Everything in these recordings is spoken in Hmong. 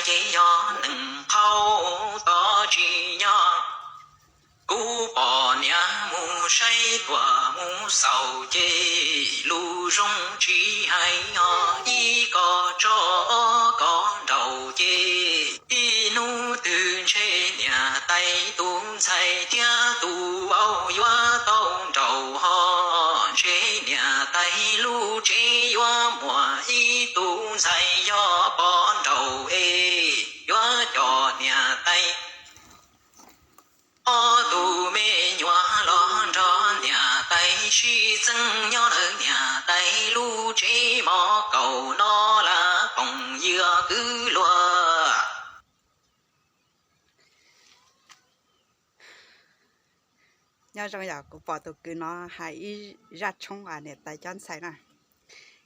Ces yog neeg qhau tod tsis nyob, kuv pom niam mus saib tuam mus xaus ces lus zoo tsis hais os, ib koj tso ob koj nraus ces ib hnub twg ntshe niam tais tus ntxhais thiab tus vauv yuav tau nraus ho ntshe niam tais lub tsev yuav muaj ib tug ntxhais yog poj nraug es yuav coj niam tais ob tug me nyuam los nrog niam tais sib txeeb nyob lawm niam tais lub tsev mov kaus no laj poom ywg kwv luag. Nyob zoo yog kuv pom tus kwv no hais ib zaj tshoob uas niam tais cob ntxhais na.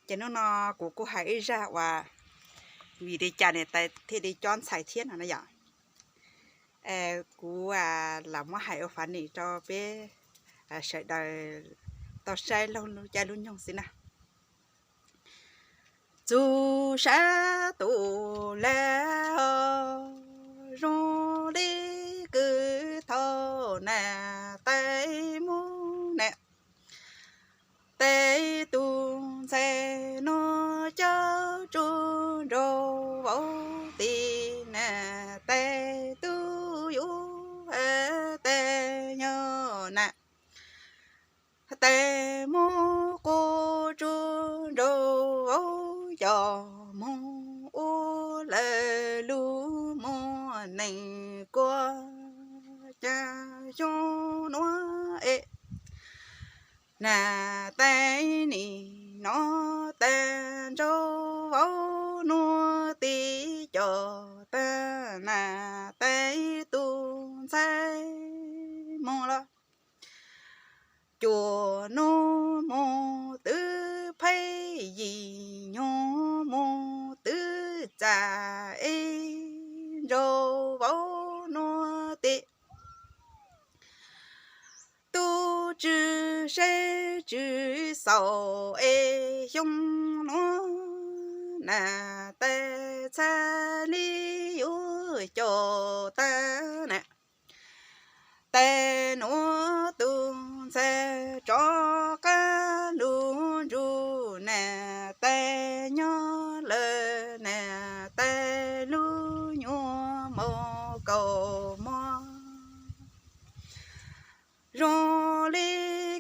Ces hnub no kuv kuj hais ib zaj uas vim li cas niam tais thiaj li cob ntxhais thiab no na yom. Kuv lam muab hais ua funny rau peb sawv daws tau saib laug lub caij lub nyoog xwb na. Txug sab tus lag zoo li kws thaum niam tais mus niam tais tus ntxhais no coj tsuj nraug vauv tim niam tais tub yuav tais nyob na. Tais muab quas tsuj nraug vauv coj moog ua lawv lub muag neeg kuas cas xyoo nuav es niam tais nim no tais nraug vauv nuav tib co tag niam tais tus ntxhais moog los cuaj nub moog twb phaib, yim nyuag moog twb txais es nraug vauv nuav tim tub tswv saib tswv xaus es xyoo nuav niam tais txhaj li yuav caum tag na. Tais nuav tus ntxhais rov qab lug nrug niam tais nyob lawm, niam tais lub nyuag maum kaus mog zoo li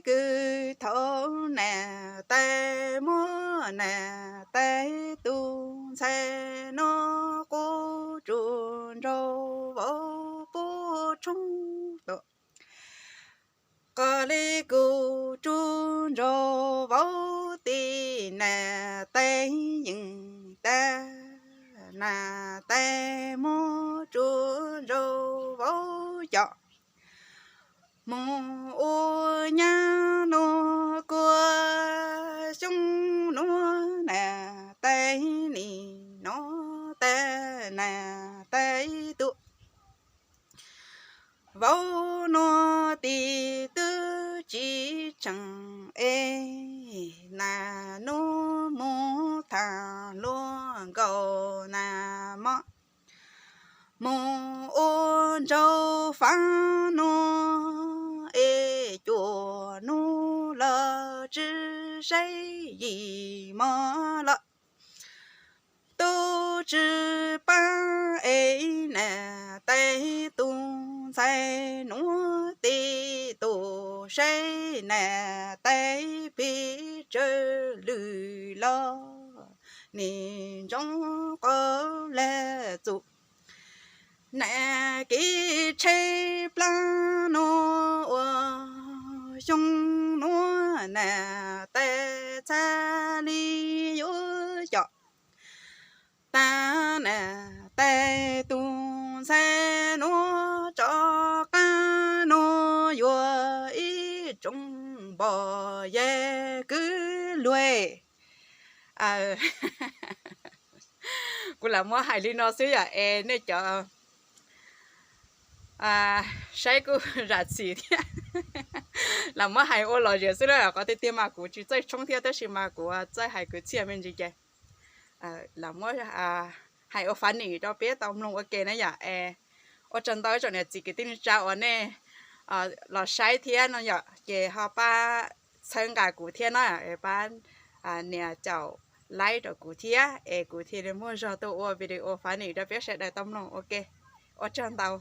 kws thaum niam tais muab niam tais tus ntxhais no quas tsuj nraug vauv pub tshoob tau. Qhov li kuv tsuj nraug vauv tim niam tais yeej tag, niam tais muab tsuj nraug vauv coj moog ua nyab nuav kuas xyoo nuav niam tais nim no tag, niam tais tus vauv nuav tim twb tsis tseem es, niam nuav moog thaam luag nkaus niam moog moog ua nraug faav nuav es cuaj nub los tsi saib yim mog los tub tsi paab es niam tais tus ntxhais nuav tib tug saib niam tais pig tsawg lwm los nim ntsoov qhov lag txug niam kev tshaib plaab nuav ua xyoo nuav niam tais txhaj li yuav coj tag, niam tais tus ntxhais nuav rov qaab nuav yuav ib tsoom npog yag kwv luag. Kuv lam muab hais li no xwb yom es nej cov saib kuj zam txim thiab. Lam muab hais ua lom zem xwb na, qhov tiag tiag mas kuv tsis txawj tshoob thiab tab sis mas kuv txawj hais kwv txhiaj me ntsis ces lam muab hais ua funny rau peb tau mloog ua ke na yom. Ua tsaug ntau ib tsoom niam txiv kwv tij neej tsa uas nej los saib thiab no yom, ces ho pab txhawb nqa kuv thiab no, pab nias caum like rau kuv thiab es kuv thiaj li muaj zog tuaj ua video funny rau peb sawv daws tau mloog ua ke. Ua tsaug ntau.